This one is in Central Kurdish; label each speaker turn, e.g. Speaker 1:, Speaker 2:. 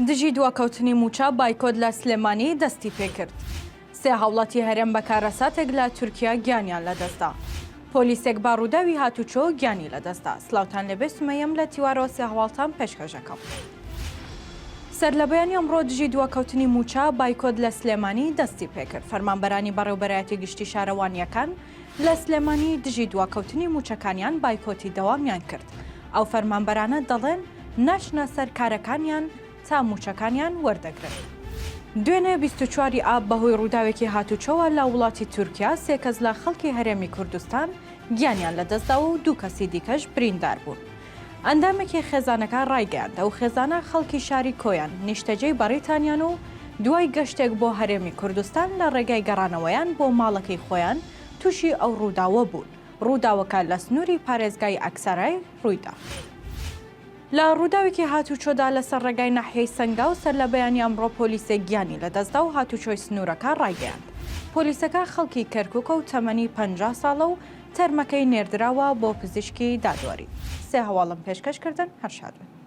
Speaker 1: دژی دواکەوتنی مووچە بایکۆت لە سلێمانی دەستی پێکرد. سێ هاوڵاتی هەرێم بە کارەساتێک لە تورکیا گیانیان لەدەستدا. پۆلیسێک بە ڕووداوی هاتوچۆ گیانی لەدەستدا. سڵاوتان لێبێ سومەیەم لە تیوارەوە سێ هەواڵتان پێشکەش ئەکەم. سەرلەبەیانی ئەمڕۆ دژی دواکەوتنی مووچە بایکۆت لە سلێمانی دەستی پێکرد. فەرمانبەرانی بەڕێوبەرایەتی گشتی شارەوانییەکان لە سلێمانی دژی دواکەوتنی مووچەکانیان بایکۆتی دەوامیان کرد. ئەو فەرمانبەرانە دەڵێن، ناچنە سەر کارەکانیان تا مووچەکانیان وەردەگرن. دوێنێ 24 ی ئاب بەهۆی ڕووداوێکی هاتوچۆوە لە وڵاتی تورکیا سێ کەس لە خەڵکی هەرێمی کوردستان گیانیان لەدەستداوە و دوو کەسی دیکەش بریندار بوون. ئەندامێکی خێزانەکە ڕایگەیاند، ئەو خێزانە خەڵکی شاری کۆیان، نیشتەجێی بەڕیتانیان و دوای گەشتێک بۆ هەرێمی کوردستان لە ڕێگای گەڕانەوەیان بۆ ماڵەکەی خۆیان تووشی ئەو ڕووداوە بوون. ڕووداوەکە لە سنووری پارێزگای ئەکسارای ڕوویدا. لە ڕووداوێکی هاتووچۆدا لەسەر ڕێگای ناحیەی سەنگاو سەرلەبەیانی ئەمڕۆ پۆلیسێک گیانی لەدەستدا و هاتووچۆی سنوورەکە ڕایگەیاند پۆلیسەکە خەڵکی کەرکوکە و تەمەنی 50 ساڵە و تەرمەکەی نێردراوە بۆ پزیشکی دادوەری. سێ هەواڵم پێشکەش کردن هەر شاد بن.